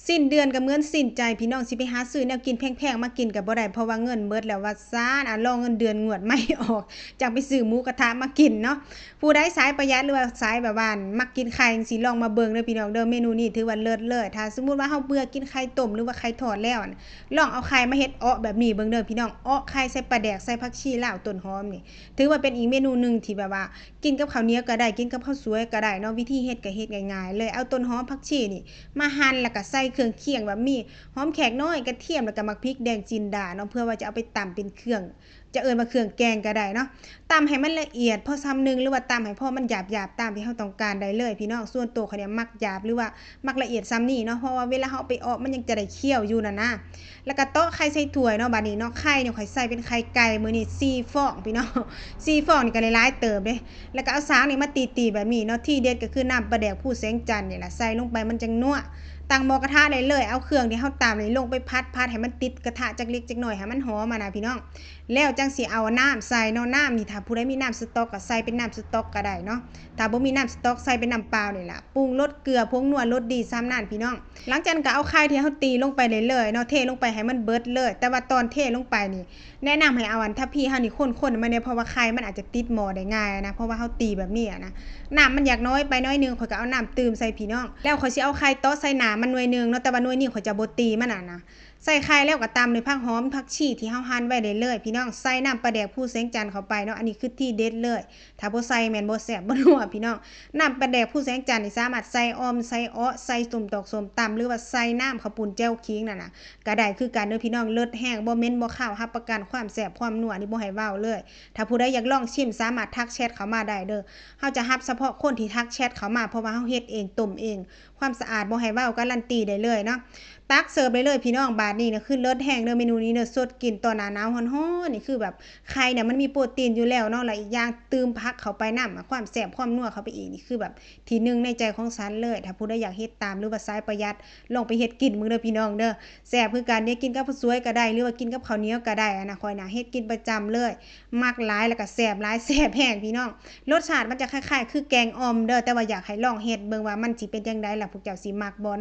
ສິ້ນເດືອນກໍເໝືອນສິ້ນໃຈພີ່ນ້ອງ ຊິໄປຫາຊື້ແນວກິນແພງໆມາກິນກໍບໍ່ໄດ້ ເພາະວ່າເງິນເບິດແລ້ວວ່າຊັ້ນ ອາ ລໍເງິນເດືອນງວດໃໝ່ອອກ ຈັ່ງໄປຊື້ໝູກະທະມາກິນເນາະ. ຜູ້ໃດສາຍປະຢັດ ຫຼືວ່າສາຍແບບວ່າມັກກິນໄຂ່ຈັ່ງຊີ້ ລອງມາເບິ່ງເດີພີ່ນ້ອງເດີ ເມນູນີ້ຖືວ່າເລີດເລີຍ. ຖ້າສົມມຸດວ່າເຮົາເບື່ອກິນໄຂ່ຕົ້ມ ຫຼືວ່າໄຂ່ທອດແລ້ວ ລອງເອົາໄຂ່ມາເຮັດເອາະແບບນີ້ເບິ່ງເດີພີ່ນ້ອງ ເອາະໄຂ່ໃສ່ປາແດກ ໃສ່ຜັກຊີລາວ ຕົ້ນຫອມນີ້ ຖືວ່າເປັນອີກເມນູໜຶ່ງທີ່ແບບວ່າ ກິນກັບເຂົ້າໜຽວກໍໄດ້ ກິນກັບເຂົ້າສວຍກໍໄດ້ເນາະ. ວິທີເຮັດກໍເຮັດງ່າຍໆເລີຍ ເອົາຕົ້ນຫອມ ຜັກຊີນີ້ມາຫັ່ນ ແລ້ວກໍໃສ່ເຄື່ອງຄຽງ ແບບມີຫອມແຂກນ້ອຍ ກະທຽມ ແລ້ວກໍໝາກພິກແດງຈິນດາເນາະ ເພື່ອວ່າຈະເອົາໄປຕຳເປັນເຄື່ອງ ຈະເອີ້ນວ່າເຄື່ອງແກງກໍໄດ້ເນາະ. ຕຳໃຫ້ມັນລະອຽດພໍສ່ຳໜຶ່ງ ຫຼືວ່າຕຳໃຫ້ພໍມັນຫຍາບໆ ຕາມທີ່ເຮົາຕ້ອງການໄດ້ເລີຍພີ່ນ້ອງ. ສ່ວນໂຕຂ້ອຍນີ້ມັກຫຍາບ ຫຼືວ່າມັກລະອຽດສ່ຳນີ້ເນາະ ເພາະວ່າເວລາເຮົາເອົາໄປເອາະ ມັນຍັງຈະໄດ້ຄຽວຢູ່ຫັ້ນນະ. ແລ້ວກໍເຕາະໄຂ່ໃສ່ຖ້ວຍເນາະ ບາດນີ້ເນາະ ໄຂ່ນີ້ຂ້ອຍໃສ່ເປັນໄຂ່ໄກ່ມື້ນີ້ສີ່ຟອງພີ່ນ້ອງ ສີ່ຟອງນີ້ກໍຫຼາຍໆເຕີບເດ້. ແລ້ວກໍເອົາສາກນີ້ມາຕີໆແບບນີ້ເນາະ ທີເດັດກໍຄືນ້ຳປາແດກພູແສງຈັນນີ້ລະ ໃສ່ລົງໄປມັນຈັ່ງນົວ. ຕັ້ງໝໍ້ກະທະໄດ້ເລີຍ ເອົາເຄື່ອງທີ່ເຮົາຕຳນີ້ລົງໄປຜັດໆ ໃຫ້ມັນຕິດກະທະຈັກເລັກຈັກນ້ອຍ ໃຫ້ມັນຫອມຫັ້ນນະພີ່ນ້ອງ ແລ້ວຈັ່ງຊິເອົານ້ຳໃສ່ເນາະ. ນ້ຳນີ້ຖ້າຜູ້ໃດມີນ້ຳສະຕັອກກໍໃສ່ເປັນນ້ຳສະຕັອກກໍໄດ້ເນາະ ຖ້າບໍ່ມີນ້ຳສະຕັອກໃສ່ເປັນນ້ຳເປົ່ານີ້ລະ ປຸງລົດເກືອ ຜົງນົວ ລົດດີ ສ່ຳນັ້ນພີ່ນ້ອງ. ຫຼັງຈາກນັ້ນກໍເອົາໄຂ່ທີ່ເຮົາຕີລົງໄປໄດ້ເລີຍເນາະ ເທລົງໄປໃຫ້ມັນເບິດເລີຍ. ແຕ່ວ່າຕອນເທລົງໄປນີ້ ແນະນຳໃຫ້ເອົາອັນທະພີເຮົານີ້ຄົນໆມາແດ່ ເພາະວ່າໄຂ່ມັນອາດຈະຕິດໝໍ້ໄດ້ງ່າຍນະ ເພາະວ່າເຮົາຕີແບບນີ້ນະ. ນ້ຳມັນຢາກນ້ອຍໄປໜ້ອຍໜຶ່ງ ຂ້ອຍກໍເອົານ້ຳຕື່ມໃສ່ພີ່ນ້ອງ. ແລ້ວຂ້ອຍຊິເອົາໄຂ່ເຕາະໃສ່ນ້ຳມັນໜ່ວຍໜຶ່ງເນາະ ແຕ່ວ່າໜ່ວຍນີ້ຂ້ອຍຈະບໍ່ຕີມັນຫັ້ນນະ. ໃສ່ໄຂ່ແລ້ວກໍຕຳດ້ວຍຜັກຫອມ ຜັກຊີທີ່ເຮົາຫັ່ນໄວ້ໄດ້ເລີຍພີ່ນ້ອງ. ໃສ່ນ້ຳປາແດກພູແສງຈັນເຂົ້າໄປເນາະ ອັນນີ້ຄືທີເດັດເລີຍ ຖ້າບໍ່ໃສ່ແມ່ນບໍ່ແຊບບໍ່ນົວພີ່ນ້ອງ. ນ້ຳປາແດກພູແສງຈັນນີ້ສາມາດໃສ່ອ່ອມ ໃສ່ເອາະ ໃສ່ສົ້ມຕອກສົ້ມຕຳ ຫຼືວ່າໃສ່ນ້ຳເຂົ້າປຸ້ນແຈ່ວຂີງນັ້ນນະ ກໍໄດ້ຄືກັນເດີພີ່ນ້ອງ ເລີດແຮງ ບໍ່ເໝັນບໍ່ຄາວ ຮັບປະກັນຄວາມແຊບຄວາມນົວນີ້ບໍ່ໃຫ້ເວົ້າເລີຍ. ຖ້າຜູ້ໃດຢາກລອງຊິມ ສາມາດທັກແຊັດເຂົ້າມາໄດ້ເດີ ເຮົາຈະຮັບສະເພາະຄົນທີ່ທັກແຊັດເຂົ້າມາ ເພາະວ່າເຮົາເຮັດເອງ ຕົ້ມເອງ ຄວາມສະອາດບໍ່ໃຫ້ເວົ້າ ກາຣັນຕີໄດ້ເລີຍເນາະ. ຕັກເສີບໄດ້ເລີຍພີ່ນ້ອງ ບາດນີ້ນະ ຄືເລີດແຮງເດີເມນູນີ້ເດີ ສົດກິນຕອນໜ້າໜາວຮ້ອນໆ ນີ້ ຄືແບບໄຂ່ນະມັນມີໂປຣຕີນຢູ່ແລ້ວເນາະ ແລ້ວອີກຢ່າງຕື່ມຜັກເຂົ້າໄປນຳ ຄວາມແຊບຄວາມນົວເຂົ້າໄປອີກ ນີ້ຄືແບບທີໜຶ່ງໃນໃຈຂອງສັນເລີຍ. ຖ້າຜູ້ໃດຢາກເຮັດຕາມ ຫຼືວ່າສາຍປະຢັດ ລອງໄປເຮັດກິນເບິ່ງເດີພີ່ນ້ອງເດີ ແຊບຄືກັນເດ້. ກິນກັບເຂົ້າສວຍກໍໄດ້ ຫຼືວ່າກິນກັບເຂົ້າໜຽວກໍໄດ້ ອັນນະ ຂ້ອຍນະເຮັດກິນປະຈຳເລີຍ ມັກຫຼາຍ ແລ້ວກໍແຊບຫຼາຍ ແຊບແຮງພີ່ນ້ອງ. ລົດຊາດມັນຈະຄ້າຍໆຄືແກງອ່ອມເດີ ແຕ່ວ່າຢາກໃຫ້ລອງເຮັດເບິ່ງວ່າມັນຊິເປັນຈັ່ງໃດ ແລ້ວພວກເຈົ້າຊິມັກບໍ່ເນາະ.